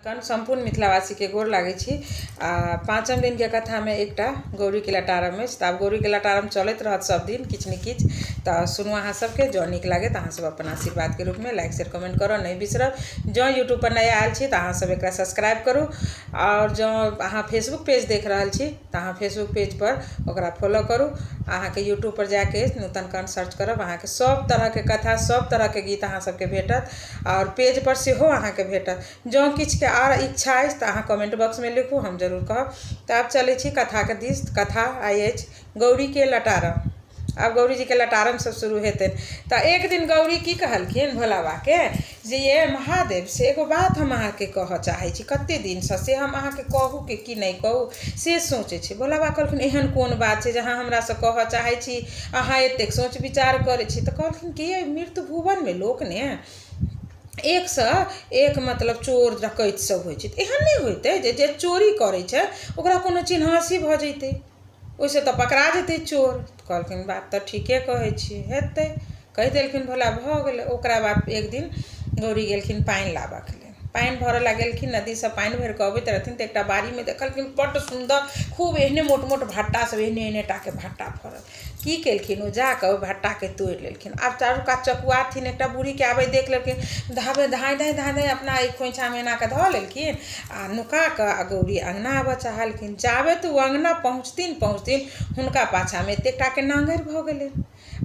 कर्ण सम्पूर्ण मिथिलावासीके गोर लागै छी। आ पाँचम दिनके कथामे एकटा गौरीके लटारम अछि, तऽ आब गौरीके लटारम चलैत रहत सब दिन किछु ने किछु। तऽ सुनू, अहाँ सबके जँ नीक लागे तऽ अहाँ सब अपन आशीर्वादके रूपमे लाइक शेयर कमेंट करऽ नहि बिसरब। जँ यूट्यूबपर नया आयल छी तऽ अहाँ सब एकरा सब्सक्राइब करू, आओर जँ अहाँ फेसबुक पेज देख रहल छी तऽ अहाँ फेसबुक पेजपर ओकरा फॉलो करू। अहाँके यूट्यूबपर जाके नूतन कर्ण सर्च करब, अहाँके सब तरहके कथा, सब तरहके गीत अहाँ सबके भेटत, आओर पेजपर सेहो अहाँके भेटत। जँ किछुके आओर इच्छा अछि तऽ अहाँ कमेंट बॉक्समे लिखू, हम जरूर कहब। तऽ आब चलै छी कथाके दिस। कथा आइ अछि गौरीके लटारम। आब गौरीजीके लटारम सब शुरू हेतनि। तऽ एक दिन गौरी की कहलखिन भोला बाबाके जे ये महादेव, से एगो बात हम अहाँके कहऽ चाहै छी कते दिनसँ, से हम अहाँके कहू कि नहि कहू से सोचै छी। भोला बाबा कहलखिन एहन कोन बात छै जे अहाँ हमरासँ कहऽ चाहै छी, अहाँ एतेक सोच विचार करै छी? तऽ कहलखिन कि ये मृत्यु भुवनमे लोक ने एकसँ एक मतलब चोर डकैत सब होइ छै, तऽ एहन नहि होइतै जे जे चोरी करै छै ओकरा कोनो चिन्हासी भऽ जैतै, ओहिसँ तऽ पकड़ा जेतै चोर। कहलखिन बात तऽ ठीके कहै छी, हेतै। कहि देलखिन भोला, भऽ गेलै। ओकरा बाद एक दिन गौरी गेलखिन पानि लाबऽके लेल, पानि भरऽ लए गेलखिन। नदीसँ पानि भरि कऽ अबैत रहथिन तऽ एकटा बाड़ीमे देखलखिन बड्ड सुन्दर, खूब एहने मोट मोट भट्टा सब, एहने एहने टाके भट्टा फड़ल। की केलखिन? ओ जाकऽ ओहि भट्टाके तोड़ि लेलखिन। आब चारू कात चकुआथिन, एकटा बूढ़ीके आबैत देख लेलखिन, धावे धाँइ धाँइ धाँइ धाँइ अपना एहि खोँइछामे एना कऽ धऽ लेलखिन आ नुका कऽ आ गौरी अङ्गना आबऽ चाहलखिन। जाबे तऽ ओ अङ्गना पहुँचथिन पहुँचथिन, हुनका पाछाँमे एतेक टाके नाङ्गरि भऽ गेलै।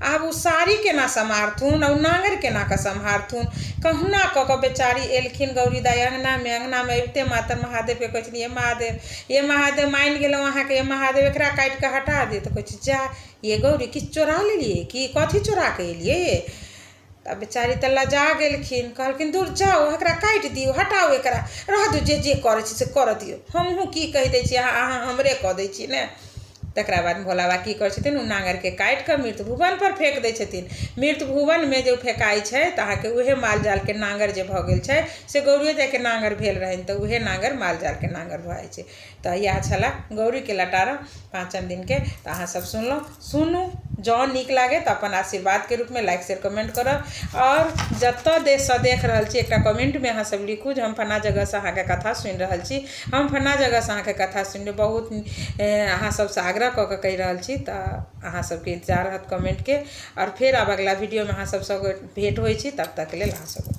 आब ओ साड़ी केना सम्हारथुन आ ओ नाङ्गरि केना कऽ सम्हारथुन? कहुना कऽ कऽ बेचारी एलखिन गौरी दाइ अङ्गनामे। अङ्गनामे अबिते मातर महादेवके कहै छथिन, ये महादेव, ये महादेव, मानि गेलहुँ अहाँके, ये महादेव, एकरा काटि कऽ हटा दे। तऽ कहै छै, जा ये गौरी, किछु चोरा लेलियै कि? कथी चोरा कऽ एलियै ये? तऽ बेचारी तऽ लजा गेलखिन। कहलखिन दूर जाउ, एकरा काटि दियौ, हटाउ एकरा, रह दियौ, जे जे करै छी से करऽ दियौ, हमहूँ की कहि दै छी, अहाँ हमरे कऽ दै छी ने। तकरा बाद भोला बाबा की करै छथिन? ओ नाङ्गरिके काटि कऽ मृत्यु भुवनपर फेक दै छथिन। मृत्यु भुवनमे जे ओ फेकाइ छै तऽ अहाँके उएह माल जालके नाङ्गरि जे भऽ गेल छै, से गौरियो दाइके नाङ्गरि भेल रहनि, तऽ उएह नाङ्गरि माल जालके नाङ्गरि भऽ जाइ छै। तऽ इएह छलए गौरीके लटारम पाँचम दिनके। तऽ अहाँसभ सुनलहुँ, सुनू, जँ नीक लागे तऽ अपन आशीर्वादके रूपमे लाइक शेयर कमेंट करब, आओर जतऽ देशसँ देख रहल छी एकटा कमेंटमे अहाँ सब लिखू जे हम फन्ना जगहसँ अहाँके कथा सुनि रहल छी, हम फन्ना जगहसँ अहाँके कथा सुनि। बहुत अहाँ सबसँ आग्रह कऽ कऽ कहि रहल छी। तऽ अहाँ सबके इन्तजार रहत कमेंटके, आओर फेर आब अगिला वीडियोमे अहाँ सबसँ भेंट होइ छी। तब तकके लेल अहाँ सब